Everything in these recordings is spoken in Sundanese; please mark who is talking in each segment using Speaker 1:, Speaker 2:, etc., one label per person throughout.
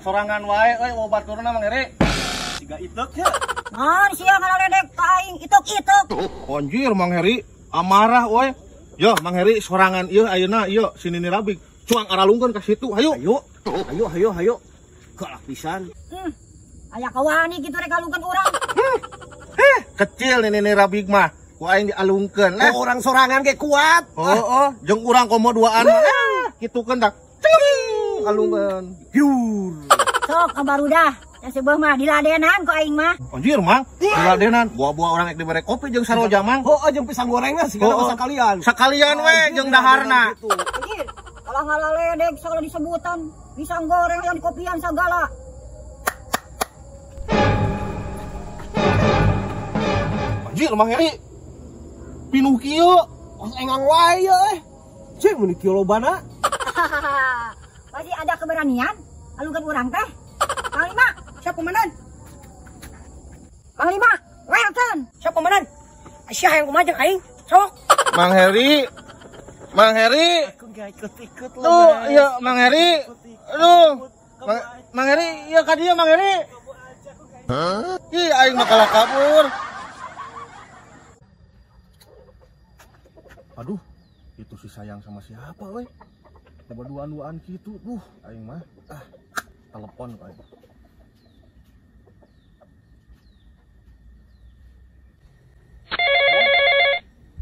Speaker 1: Sorangan wae euy baturna Mang Heri.
Speaker 2: Siga itek ya.
Speaker 3: Naon sia ngaledek ka aing itek-itek.
Speaker 1: Anjir Mang Heri, amarah euy. Yo Mang Heri sorangan ieu ayeuna ieu si Nini Rabig. Cuang aralungkeun ka situ, hayu.
Speaker 2: Hayu. Hayu hayu hayu. Galak pisan.
Speaker 3: Aya kawani kitu rek alungkeun urang.
Speaker 1: Heh, kecil Nini Rabig mah. Ku aing dialungkeun lah.
Speaker 2: Oh, orang sorangan ge kuat.
Speaker 1: Heeh, jeung urang komo duaan mah. Kitukeun tah. Cing, alungkeun.
Speaker 2: Gyur.
Speaker 3: Sok kabarudah. Ya seubeuh mah diladenan ku aing mah.
Speaker 1: Anjir Mang, diladenan. Buah-buah orang ek dibere kopi jeung saroja Mang.
Speaker 2: Heeh, jeung pisang gorengna sigana sakalian.
Speaker 1: Sakalian we jeung daharna.
Speaker 3: Anjir, kalah ngalaledek sagala disebutan, pisang goreng yang dikopian sagala.
Speaker 1: Anjir Mang Heri. Pinuh kieu.
Speaker 2: Os engang wae ye eh. Cing mun kieu lobana.
Speaker 3: Masih ada keberanian alungkeun urang teh. Panglima,
Speaker 4: siap komandan.
Speaker 3: Panglima, welcome.
Speaker 4: Siap komandan. Aisyah yang kumaha jeung aing? Sok.
Speaker 1: Mang Heri. Mang Heri.
Speaker 2: Aku enggak ikut-ikut loh.
Speaker 1: Tuh, iya Mang Heri. Aduh. Mang Heri, iya ka dieu Mang Heri. Hah? Ih, aing mah kalah kabur. Aduh, itu si sayang sama siapa euy? Coba duaan-duaan gitu. Duh, aing mah ah telepon aing.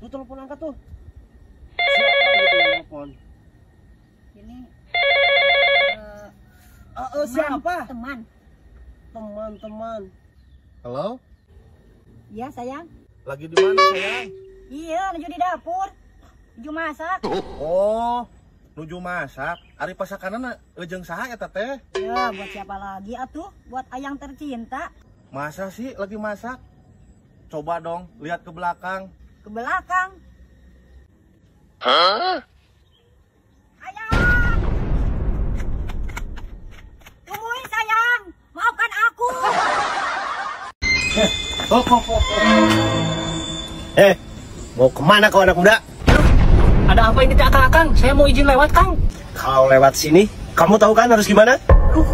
Speaker 2: Tuh telepon angkat tuh. Siapa gitu yang telepon?
Speaker 3: Ini
Speaker 2: siapa?
Speaker 3: Teman.
Speaker 2: Teman-teman.
Speaker 1: Halo?
Speaker 3: Iya, sayang.
Speaker 1: Lagi di mana, sayang?
Speaker 3: Iya, nuju di dapur. Nuju masak.
Speaker 1: Oh, nuju masak. Ari pasakanana jeung saha eta teh?
Speaker 3: Ya, buat siapa lagi atuh? Buat ayang tercinta.
Speaker 1: Masa sih lagi masak? Coba dong lihat ke belakang.
Speaker 3: Ke belakang?
Speaker 1: Hah?
Speaker 3: Ayang! Tungguin sayang, maafkan aku.
Speaker 2: Mau kemana kau anak muda?
Speaker 4: Ada apa ini teh akang-akang? Saya mau izin lewat Kang.
Speaker 2: Kalau lewat sini, kamu tahu kan harus gimana?
Speaker 4: Aduh,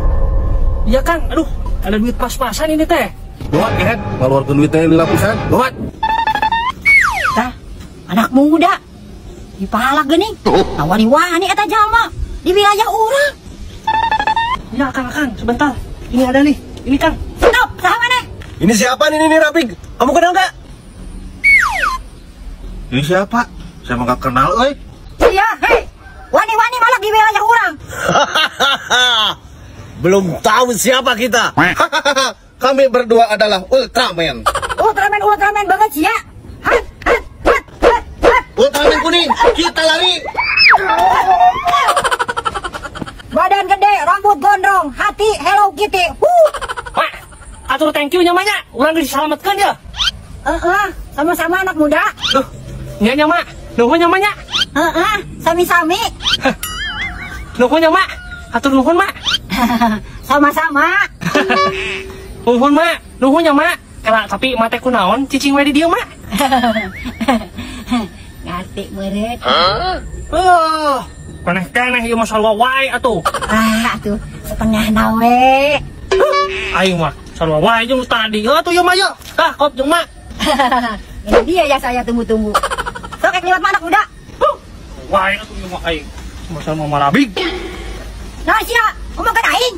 Speaker 4: iya Kang. Aduh, ada duit pas-pasan ini teh.
Speaker 1: Gawat kehet, ngaluarkeun duit teh lila pisan. Gawat.
Speaker 3: Tah, anak muda dipalak geuning. Nawari-wani eta jalma di wilayah urang.
Speaker 4: Iya Kang, sebentar. Ini ada nih. Ini Kang.
Speaker 3: Stop, saha maneh?
Speaker 2: Ini siapa nih Nini Rabig? Kamu kenal nggak?
Speaker 1: Ini siapa? Saya mah nggak kenal euy.
Speaker 3: Iya, hei. Wani-wani malak di wilayah urang.
Speaker 2: Belum tahu siapa kita.
Speaker 1: Kami berdua adalah Ultraman.
Speaker 3: Ultraman, Ultraman banget sih ya. Hat, hat, hat, hat, hat.
Speaker 1: Ultraman kuning, kita lari.
Speaker 3: Badan gede, rambut gondrong, hati Hello Kitty. Huh.
Speaker 4: Pak, atur thank you nya mak. Urang geus disalametkeun ya.
Speaker 3: Heeh, sama-sama anak muda.
Speaker 4: Duh, nya nya mak. Nuhun nya mak nya.
Speaker 3: Heeh, sami-sami.
Speaker 4: Nuhun nya mak. Atur nuhun mak.
Speaker 3: Sama-sama.
Speaker 4: Nuhun mak, nuhun nya mak. Kela tapi mate kunaon cicing we di dieu mak.
Speaker 3: Ngarti meureun.
Speaker 4: Oh, keneh-keneh ieu mah sarua wae atuh.
Speaker 3: Ah, atuh setengah nawe.
Speaker 4: Aing mah sarua wae jeung tadi. Atuh ieu mah yeuh. Tah kop jeung mak.
Speaker 3: Ini dia ya saya tunggu-tunggu. Sok ek liwat anak muda.
Speaker 4: Wae atuh ieu mah aing. Masa mah marabig.
Speaker 3: Nah sia, ngomongkeun aing.